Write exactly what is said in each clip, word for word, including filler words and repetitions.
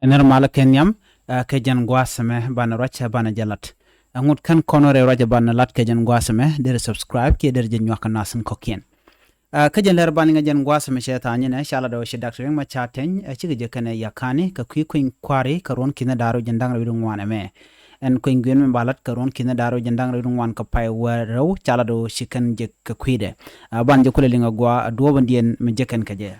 Ɛn nɛr malä kɛ nhiam, ɛ, kɛ jɛn gua̱a̱th ɛmɛ banɛ ruac banɛ jɛ lat. Ɛ ŋut kɛn kɔn rɛy ruac banɛ lat kɛ jɛn gua̱a̱th ɛmɛ, derɛ subscribe kiɛ derɛ jɛ nyuak kɛ nath in kɔ̱kiɛn. Ɛ, kä jɛn lɛr banɛ ŋɛ jɛn gua̱a̱th ɛmɛ cɛ tha̱a̱ŋ nyinɛ, ca lat ɔ ci Dak Riek Machar Teny, ɛ, cikɛ jɛ kɛnɛ Ya̱k Ka̱ni kɛ kui̱ kueny kua̱ri kɛ ruɔ̱n ki̱n da̱r wi̱c jiɛn da̱ŋ rɛw wi̱cdɛ ŋuan ɛmɛ. Ɛn kueny gui̱n mi ba lat kɛ ruɔ̱n ki̱n da̱r wi̱c jiɛn da̱ŋ rɛw wi̱cdɛ ŋuan kɛ pay wäl rɛw, ca lat ɔ ci kɛn jɛ kɛ kui̱dɛ. Ɛ, banɛ jɛ kulɛ liŋ a gɔaa a duɔ̱ɔ̱p in diɛn mi jɛ kɛn kɛ jɛ.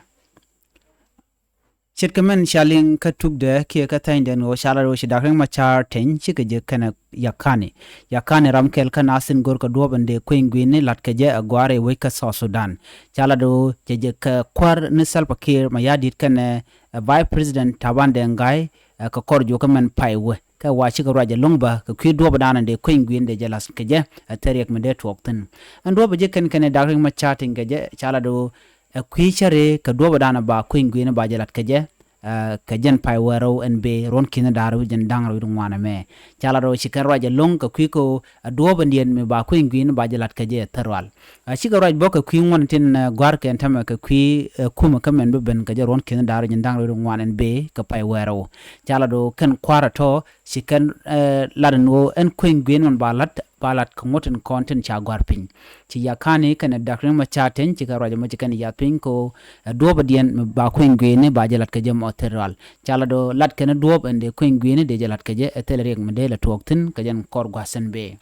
Ce̱tkɛ mɛn ca liŋ kä tukdɛ kiɛ kä thɛnydɛ ni ɣöö ca lat ɣöö ci Dak Riek Machar Teny cikɛ jɛ kɛnɛ Ya̱k Ka̱ni. Ya̱k Ka̱ni ram kɛl kä nath in go̱rkɛ duɔ̱ɔ̱p in dee kueny gui̱ni la̱t kɛ jɛ a gɔaa rɛy wec kä South Sudan. Ca lat ɣöö cɛ jɛ kɛ kuäär ni Salva Kiir Mayardit kɛnɛ, ɛ, Vice President Taban Deng Gai, ɛ, kɛ kɔr juɔkä mɛn pay wä. Kɛ wa cikɛ ruac ɛlɔ̱ŋ bä kɛ kui̱ duɔ̱ɔ̱pdan in dee kueny gui̱ni dee jɛ la̱t kɛ jɛ, ɛ, thil riɛk mi dee tuɔɔk thi̱n. Ɛn duɔ̱ɔ̱pɛ jɛ kɛn kɛnɛ Dak Riek Machar Teny kɛ jɛ ca lat ɣöö ɛ kui̱ cä rɛy kɛ duɔ̱ɔ̱pdan ba kueny gui̱ni ba jɛ la̱t kɛ jɛ, ɛ, kɛ jɛn pay wäl rɛw ɛn bëë ruɔ̱n ki̱n da̱r wi̱c jiɛn da̱ŋ rɛw wi̱cdɛ ŋuan ɛmɛ. Ca lat ɣöö ci kɛn ruac ɛlɔ̱ŋ kɛ kui̱ kɛ ɣöö ɛ duɔ̱ɔ̱p in diɛn mi ba kueny gui̱ni ba jɛ la̱t kɛ jɛ thil rual. Ɛ, cikɛ ruac bä kɛ kui̱ ŋuan tin, ɛ, gua̱a̱r kɛn täämɛ kɛ kui̱, ɛ, kumɛ kä mɛn bi ben kɛ jɛ ruɔ̱n ki̱n da̱r wi̱c jiɛn da̱ŋ rɛw wi̱cdɛ ŋuan ɛn bëë kɛ pay wäl rɛw. Ca lat ɣöö kɛn kua̱r ɛ tɔ̱ ci kɛn, ɛ, lat ɛn ɣöö ɛn kueny gui̱ni mɛn ba la̱t ba la̱t kɛ ŋuɔ̱t tin kɔn tin ca gɔ̱a̱r piny. Ci Ya̱k Ka̱ni kɛnɛ Dak Riek Machar Teny cikɛ ruac ɛmɔ ci kɛn yath piny kɛ ɣöö ɛ duɔ̱ɔ̱pɛ diɛn mi ba kueny gui̱ni ba jɛ la̱t kɛ jɛ mɔ thil rual. Ca lat ɣöö la̱t kɛn duɔ̱ɔ̱p ɛn dee kueny gui̱ni dee jɛ la̱t kɛ jɛ ɛ thil riɛk mi dee la tuɔɔk thi̱n kɛ jɛn kɔr gua̱a̱th ɛn bëë.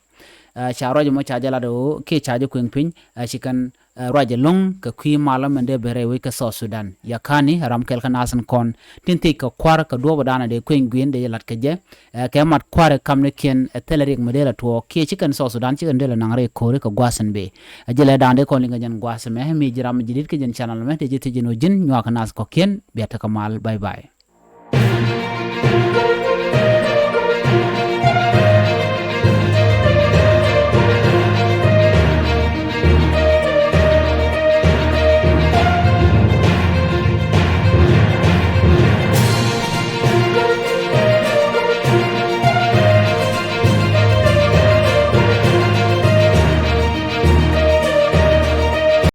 Ɛ, ca ruac ɛmɔ ca jɛ lat ɣöö kiɛ ca jɛ kueŋ piny, ɛ, ci kɛn, ɛ, ruac ɛlɔ̱ŋ kɛ kui̱ malä mɛn dee ben rɛy wec kä South Sudan. Ya̱k Ka̱ni ram kɛl kä nath in kɔn tin thiec kɛ kua̱r kɛ duɔ̱ɔ̱pdan dee kueny gui̱ni dee jɛ la̱t kɛ jɛ, ɛ, kɛ mat kua̱r ɛ kamnikiɛn ɛ thil riɛk mi dee la tuɔɔk kiɛ ci kɛn South Sudan ci kɛn dee la naŋ rɛy ko̱ri kɛ gua̱a̱th ɛn bëë. Ɛ jɛ lɛ da̱a̱n dee kɔn liŋ kɛ jɛn gua̱a̱th ɛmɛ mi ji̱ ram mi ji̱ di̱t kɛ jɛn channel ɛmɛ dee jɛ thiec jɛn ɣöö ji̱n nyuak kɛ nath kɔ̱kiɛn bia tekɛ mal. Bye bye.